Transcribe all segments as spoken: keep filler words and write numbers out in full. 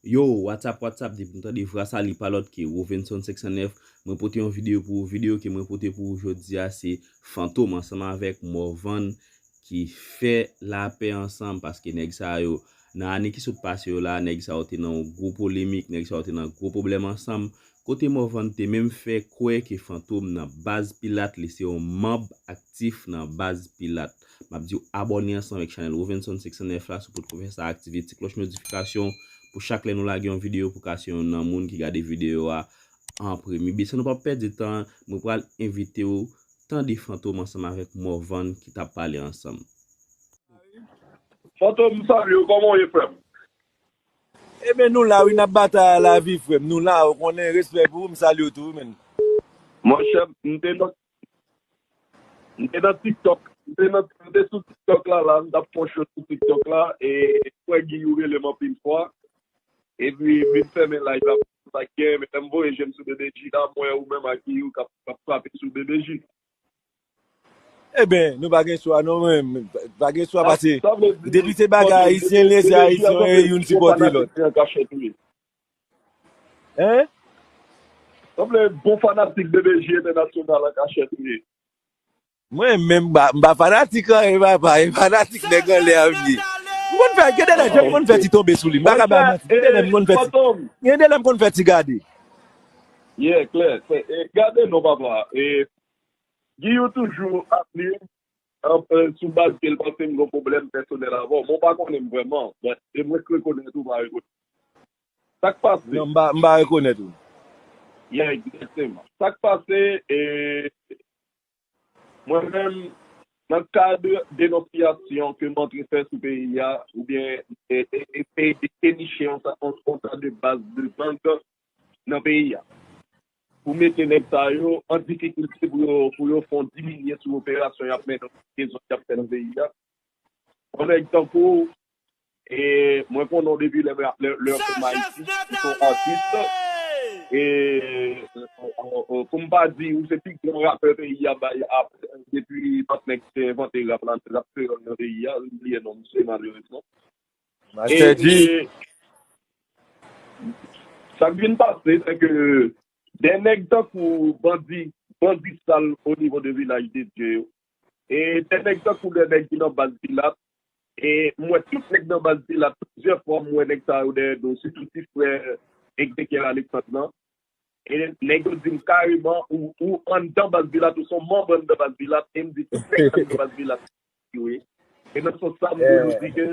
Yo, what's up, what's up? Depi nou tande vwa sa, li pa lòt ke Rovenson senk san nèf. Mwen pote yon videyo pou ou. Videyo ke mwen pote pou ou jodi a, se Fantom ansanm avèk Morvan ki fè lapè ansanm, paske nèg sa yo, nan ane ki sot pase yo la, nèg sa yo te nan yon gwo polemik, nèg sa yo te nan gwo pwoblèm ansanm, kote Morvan te menm fè kwè ke Fantom nan baz Pilat, li se yon manm aktif nan baz Pilat. M ap di w abòne ansanm avèk chanèl Rovenson senk san nèf la, si w potko fè sa, aktive ti klòch notifikasyon pou chak lè nou lage yon videyo pou ka se youn nan moun ki gade videyo a an premye. Ebyen, san nou pa pèdi tan, mwen pral envite w tande Fantom ansanm avèk Morvan ki t ap pale ansanm. Fantom, m salye w, kòman w ye, frè m? Ebyen, nou la, wi, n ap batay a lavi, frè m. Nou la, ou konnen, respè pou ou, m salye w tou, wi, menn. Monchè, m te nan, m te nan TikTok. M te nan, m te sou TikTok la, la, m t ap fè yon show sou TikTok la, e frè Guy ou rele m anpil fwa. Epi, m vin fèmen live la, sa k gen, men lè m voye je m sou B B J la, m wè ou menm ak Guy ou k ap, k ap frape sou B B J. Ebyen, nou pa gen chwa non, men pa gen chwa pase depi se bagay ayisyen li ye, se ayisyen yo ye, youn sipote lòt. Hein? Sanble bon fanatik B B J entènasyonal an kachèt ou ye. Mwen menm m pa fanatik anyen papa, e fanatik nèg anlè a m ye. M konn fè, gen de lè m konn fè ti tonbe sou li, m pa ka ba manti, gen de lè m konn fè ti, gen de lè m konn fè ti gade. Yeah, klè, klè. E, gade non papa, e, Guy ou toujou ap li sou baz ke l panse m gen pwoblèm pèsonèl avè w. Mwen pa konnen m vrèman, but e mwen k rekonèt ou pa rekonèt. Sa k pase? Non, m pa, m pa rekonèt ou. Yeah, egzakteman. Sa k pase, e, mwen menm, nan kad denonsyasyon ke m antre fè sou peyi a, oubyen e, e, e, e deniche yon, sa- yon, yon sa de baz de gang nan peyi a. Pou mete nèg sa yo an difikilte pou yo, pou yo fè yon diminye sou operasyon y ap mennen, rezon y ap fè nan peyi a. Yon nèg tankou w, e mwen konnen w depi lè, lè, lè w kòm Ayiti, ou se yon atis, e, e, e, e, pou m pa di, ou se pi gran rapè peyi a bay, ap, depi patnè ki te envante rap la, rap kreyòl nan peyi a, m bliye non misye malerezman. Master G. Sa k vin pase, se ke de nèg tankou bandi, bandi sal o nivo de Vilaj de Dye yo, e de nèg tankou de nèg ki nan baz Pilat, e m wè tout nèg nan baz Pilat, plizyè fwa m wè nèg sa yo dèyè do, sitou ti frè Ezekiel Alexandre lan. E nèg yo di m kareman, ou, ou anndan baz Pilat, ou se yon manm anndan baz Pilat, e m di tout nèg anndan baz Pilat yo ye. E nan sans sa, m toujou di ke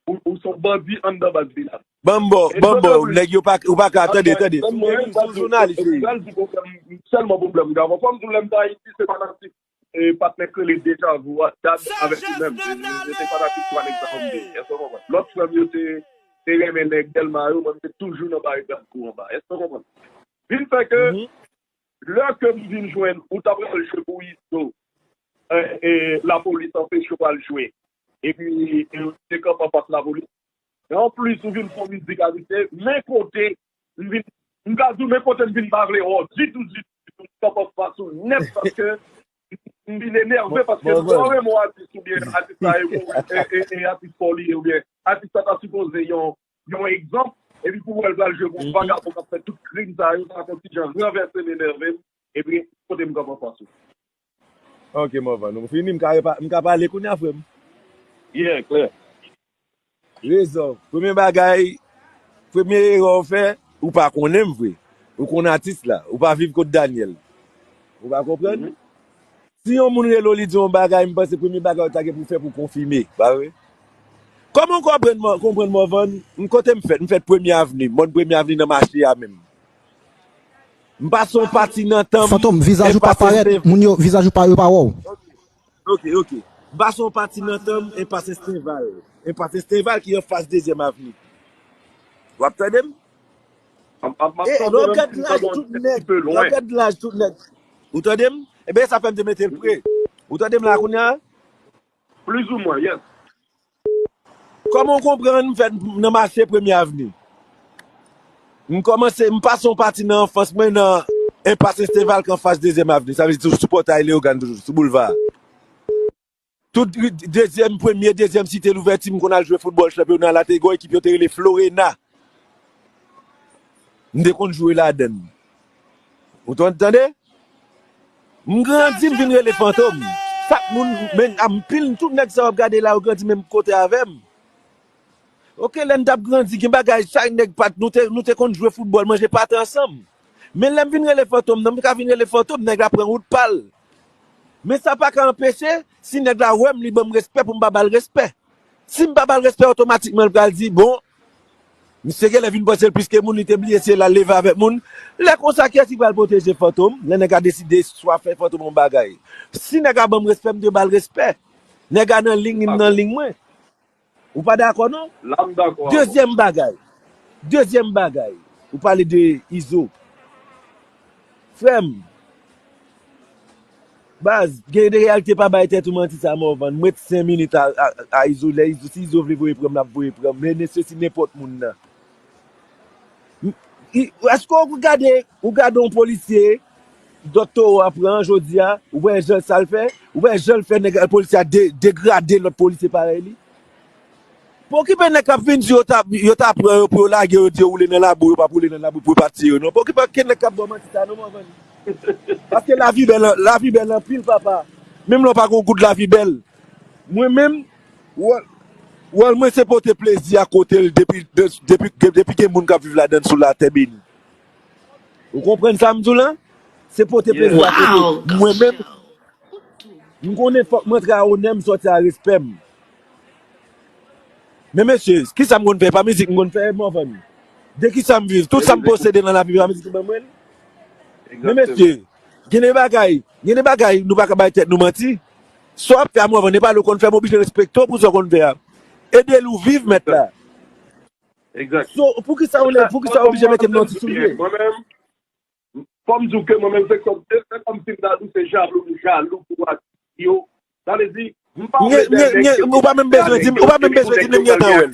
ou, ou se yon bandi anndan baz Pilat. Ban m ba w, ban m ba w, nèg yo pa, ou pa ka, tande, tande, sou jounalis li ye. Sèlman pwoblèm m gen avè w, kòm tou lè m t Ayiti, se fanatik e, patnè k rele Deja Vu a, Dad avèk li menm. Se, se, se fanatik twa nèg sa yo m te ye. Èske w konprann? Lòt frè m yo te, te renmen nèg Dèlma yo, mwen m te toujou nan bare gad kou anba. Èske w konprann? Vin fè ke, lè ke m vin jwenn, ou ta pral jwe pou Izo, e, e, lapolis anpeche w al jwe. Epi, e, ou te kanpe anfas lapolis. E anplis, ou vin fè yon mizik ayisyen, men kote, m vin, m ka di w, men kote m vin pa vle wè w ditou, ditou, ditou, m kanpe anfas ou nèt, paske m vin enève, paske lè w renmen yon atis oubyen atis sa e pou, e, e, e atis pa w li ye, oubyen atis sa ta sipoze yon, yon egzanp, epi pou w wè l pral jwe pou yon vagabon k ap fè tout krim sa yo, sa fè yon ti jan ranvèse m, enève m, epi kote m kanpe anfas ou. Ok, Morvan, nou fini, m ka repa, m ka pale kounye a, frè m. Yeah, klè. Rezon. Premye bagay, premye erè w fè, ou pa konnen m vre. Ou konn atis la. Ou pa viv kot Daniel. Ou pa konprann? Si yon moun rele w, li di w yon bagay, m panse premye bagay ou ta gen pou fè pou konfime. Pa vre? Kòman w konprann, konprann Morvan? M kote m fèt? M fèt Premye Avni. Mòn Premye Avni nan mache a menm. M pase yon pati nan tan m. Fantom, vizaj ou pa parèt, moun yo, vizaj ou pa, yo pa wè w. Ok, ok. M pase yon pati nan tan m, Enpas Estenval. Enpas Estenval ki anfas Dezyèm Avni. W ap tande m? E, lè w gad laj tout nèg, lè w gad laj tout nèg. Ou tande m? Ebyen, sa fè m te mete l pre. Ou tande m la kounye a? Plizoumwen, yes. Kòman w konprann m fèt nan mache Premye Avni? M kòmanse, m pase yon pati nan anfans mwen nan Enpas Esteval k anfas Dezyèm Avni. Sa vle di sou, sou pòtay Leyogàn toujou, sou boulva a. Tout dezyèm, premye, dezyèm Site Louvèti, m konn al jwe foutbòl chanpyona la, te gen yon ekip yo te rele Florena. M te konn jwe ladan l. Ou t-, tande? M grandi, m vin rele Fantom. Chak moun, men anpil, tout nèg sa w ap gade la, yo grandi menm kote avè m. Oke, lè n t ap grandi, gen bagay, chak nèg pa t, nou te, nou te konn jwe foutbòl, manje pate ansanm. Men lè m vin rele Fantom nan, m ka vin rele Fantom, nèg la pran wout pa l. Men sa pa ka anpeche, si nèg la wè m, li ban m respè pou m pa ba l respè. Si m pa ba l respè, otomatikman, l pral di, bon, misye genlè vin panse l plis ke moun, li te bliye se l al leve avèk moun. Lè konsa, kiyès ki pral pwoteje Fantom? Lè nèg la deside swa fè Fantom yon bagay. Si nèg la ban m respè, m dwe ba l respè. Nèg la nan liy, m nan liy mwen. Ou pa dakò, non? La, m dakò avè w. Dezyèm bagay. Dezyèm bagay. Ou pale de Izo. Frè m, baz, gen de reyalite pa bay tèt ou manti sa, Morvan. M ret senk minit a, a, a Izo. Lè Izo, si Izo vle voye pran m, l ap voye pran m. Men, mesye, si nenpòt moun nan. M, i, èske w gade, ou gade yon polisye, dòt towo a pran jodi a, ou wè jan sa l fè, ou wè jan l fè nèg polisye a de-, degrade lòt polisye parèy li? Pa okipe nèg k ap vin di yo ta, yo ta pran yo pou yo lage yo, di yo woule nan labou, yo p ap woule nan labou pou yo pa tiye yo, non. Pa okipe okenn nèg k ap ba w manti sa, non, Morvan. Paske lavi bèl, lavi bèl anpil, papa. Menm lè w pa gen yon goud, lavi bèl. Mwen menm, wòl, wòl mwen se pote plezi a kote l depi, de-, depi, depi gen moun k ap viv ladan l sou latè beni. Ou konprann sa m di w lan? Se pote plezi a kote l. Mwen menm, m konnen fòk m antre a onè m, sòti a respè m. Men mesye, kisa m konn fè? Pa mizik m konn fè, Morvan. De kisa m viv? Tout sa m posede nan lavi, pa mizik ki ban mwen li. Men mesye, gen de bagay, gen de bagay nou pa ka bay tèt nou manti. Sa w ap fè a, Morvan, e pa lè w konn fè, m oblije respekte w pou sa w konn fè a. Ede l ou viv, mèt la. So, poukisa w lè, poukisa w oblije mete m nan ti soulye? Mwen menm, fò m di w ke mwen menm, se kòm, se kòm si m ta di w se jalou, m jalou pou atis yo. Sa vle di, m pa vle fè nèg yo. Ou pa menm bezwen di m, ou pa menm bezwen di m, m gentan wè l.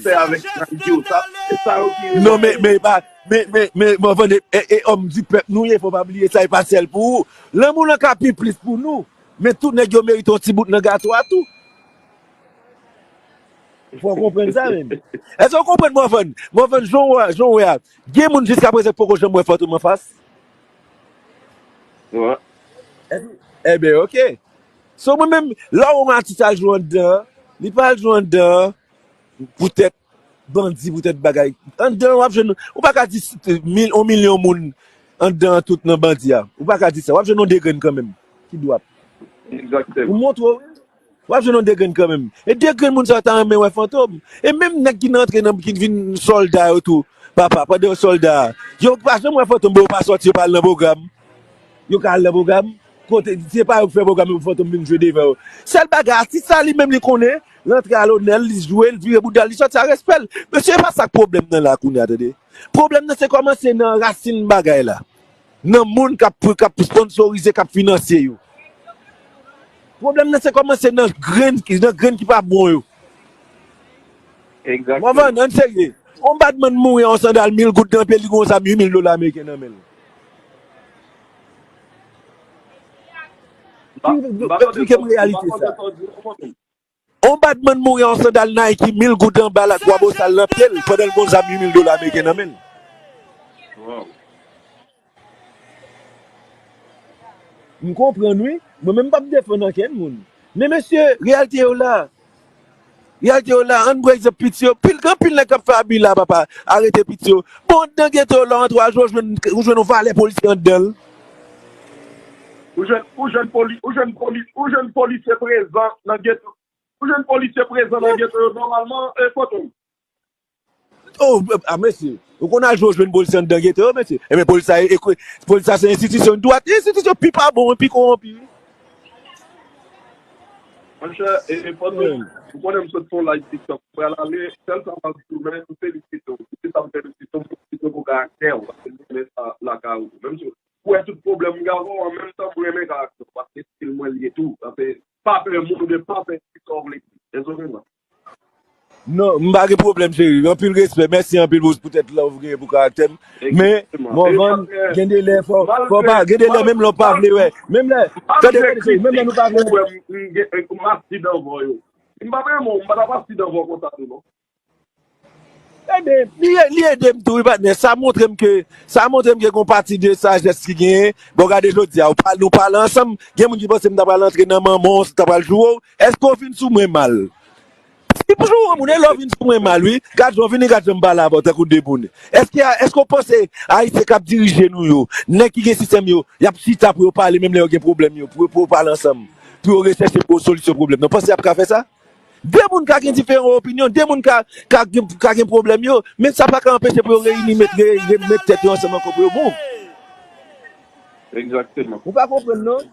Non, men, men, pa, men, men, men, Morvan, e, e, e òm di pèp nou ye, fò pa bliye sa, e pa sèl pou ou. Lanmou lan ka pi plis pou nou. Men tout nèg yo merite yon ti bout nan gato a tou. Fò w konprann sa menm. Èske w konprann, Morvan? Morvan, jan w wè, jan w wè a, gen moun jiskaprezan k poko janm wè Fantom anfas? Enben, oke. So, mwen menm, lè w wè yon atis al jwe anndan an, li pa al jwe anndan an poutèt bandi, poutèt bagay. Anndan an, w ap jwenn, ou pa ka di s-, mil, yon milyon moun anndan an tout nan bandi a. Ou pa ka di sa. W ap jwenn yon de grenn kanmenm ki dwòp. Ou montre w, wi. W ap jwenn yon de grenn kanmenm. E de grenn moun sa yo ta renmen wè Fantom. E menm nèg ki nan antre nan, ki vin sòlda yo tou, papa, pandan yo sòlda a, yo pa janm wè Fantom, men yo pa sòti, yo pa al nan pwogram. Yo ka al nan pwogram. Kote, se pa yo k fè pwogram yo pou Fantom vin jwe devan yo. Sèl bagay, atis sa li menm li konnen, l antre a lonè l, li jwe, l vire bouda l, li sòti a respè l. Mesye, e pa sa k pwoblèm nan la kounye a, tande. Pwoblèm nan se kòmanse nan rasin bagay la. Nan moun k ap, k ap sponsorize, k ap finanse yo. Pwoblèm nan se kòmanse nan grenn, nan grenn ki pa bon yo. Morvan, ann serye. Yon badman mouri a yon sandal mil goud nan pye l, li gen yon zam uit mil dola ameriken nan men l. Esplike m reyalite sa. Yon badman mouri a yon sandal Nike mil goud anba la, kwabosal nan pye l, pandan l gen yon zam uit mil dola ameriken nan men l. M konprann, wi. Mwen menm, m p ap defann ankenn moun. Men mesye, reyalite yo la. Reyalite yo la, ann pran egzanp piti yo. Pil, gen anpil nèg k ap fè abi la, papa. Arete piti yo. Bon, anndan geto yo, lè w antre, w al jwe, w jwenn, w jwenn yon valè polisye anndan l. Ou jwenn, ou jwenn poli-, ou jwenn poli-, ou jwenn polisye prezan nan geto. Ou jwenn polisye prezan nan geto yo nòmalman, e, Fantom. Oh, a, mesye. Ou konn al jwe, w jwenn polisye anndan geto yo, mesye. Enben, polis sa, e, e, polis sa se enstitisyon dwat. Enstitisyon pi pa bon, pi kowonpi, wi. Monchè, e, e, Fantom, ou konnen m sot fè yon live TikTok. M pral ale, sèl sa m ap di w, men, m felisite w. Se sa m felisite w, m felisite w pou karaktè w. Paske m renmen sa lakay ou tou. Menm si ou wè tout pwoblèm m gen avè w, an menm tan, m renmen karaktè w. Paske estil mwen l ye tou. Sa fè, pa pè moun oubyen pa pè di sa w vle di. Èske w konprann? Non, m pa gen pwoblèm, cheri. Anpil respè. Mèsi anpil pou, poutèt love ou genyen pou karaktè m. Men, Morvan, gen de lè, fò, fò pa, gen de lè, menm lè w pa vle wè. Menm lè, tande, tande, cheri, menm lè nou pa vle wè. M ap di dan vò yo. Si m pa t renmen w, m pa t ap ap di dan vò konsa tou, non. Ebyen, li, li ede m tou, wi, patnè. Sa montre m ke, sa montre m ke gon pati de sajès ki genyen. Bon, gade jodi a, ou pa, nou pale ansanm. Gen moun ki panse m ta pral antre nan manman w, ta pral joure w. Èske w vin sou mwen mal? Si pou joure moun, e lè w vin sou mwen mal, wi. Gad jan w vini, gad jan m pale avè w, tankou de moun. Èske, èske w panse Ayisyen k ap dirije nou yo, nèg ki gen sistèm yo, y ap chita pou yo pale, menm lè yo gen pwoblèm yo, pou, pou yo pale ansanm, pou yo rechèche pou solisyon pwoblèm nan? W panse y ap ka fè sa? De moun ka gen diferan opinyon, de moun ka, ka, gen- ka gen pwoblèm yo, men sa pa ka anpeche pou yo reyini, met, re- re- met tèt yo ansanm ankò pou yo bon. Egzakteman. Ou pa konprann, non?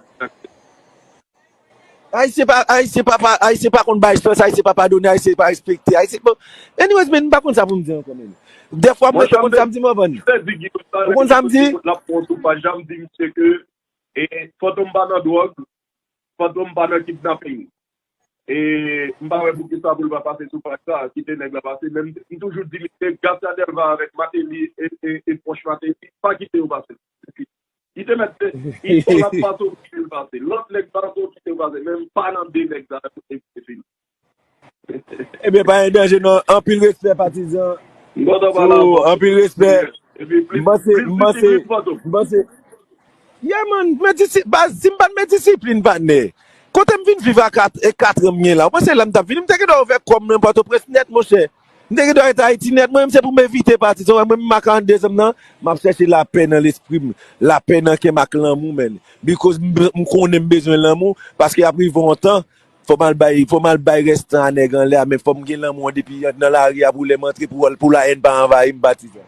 Ayisyen pa, Ayisyen pa, pa, Ayisyen pa konn bay chans, Ayisyen pa padone, Ayisyen pa respekte, Ayisyen pa. Anyways, men, m pa konn sa pou m di ankò, men. Dèfwa, mwen, ou konn sa m di, Morvan? Ou konn sa m di? L ap pran sou paj la, m di misye ke e, Fantom pa nan dwòg, Fantom pa nan kidnaping. E m pa wè poukisa pou l pa pase sou paj sa, kite nèg la pase. Men m, m toujou di misye, Garcia Delva avèk Martelly e, e, e pwòch Martelly, pa kite yo pase. Li te mèt, li, l ap pase, w kite l pase. Lòt nèg pase, w kite l pase. Men m pa nan de nèg sa yo, e, e fini. Ebyen, pa gen danje non. Anpil respè, patizan. M kontan pale avè w. Anpil respè. M panse, m panse, m panse. Yeah, man, men disi- baz, si m pa t met disiplin, patnè. Kote m vin viv a kat, e kat an m gen la? Ou panse la m t ap vini? M te gen dwa ouvè kò m nan Pòtoprens nèt, monchè. M te gen dwa ret Ayiti nèt. Mwen menm, se pou m evite patizan. Mwen menm, m a karannde zan m nan, m ap chèche lapè nan lespri m, lapè nan kè m ak lanmou, man. Because m, m konnen m bezwen lanmou, paske ap rive yon tan, fò m al bay, fò m al bay rèstan a nèg anlè a, men fò m gen lanmou an depi nan lari a pou lè m antre pou, pou la haine pa anvayi m, patizan.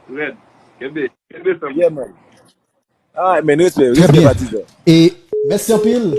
Rèd. Kenbe, kenbe fèm. Yeah, man. Alright, man, respè, respè, patizan. E mèsi anpil.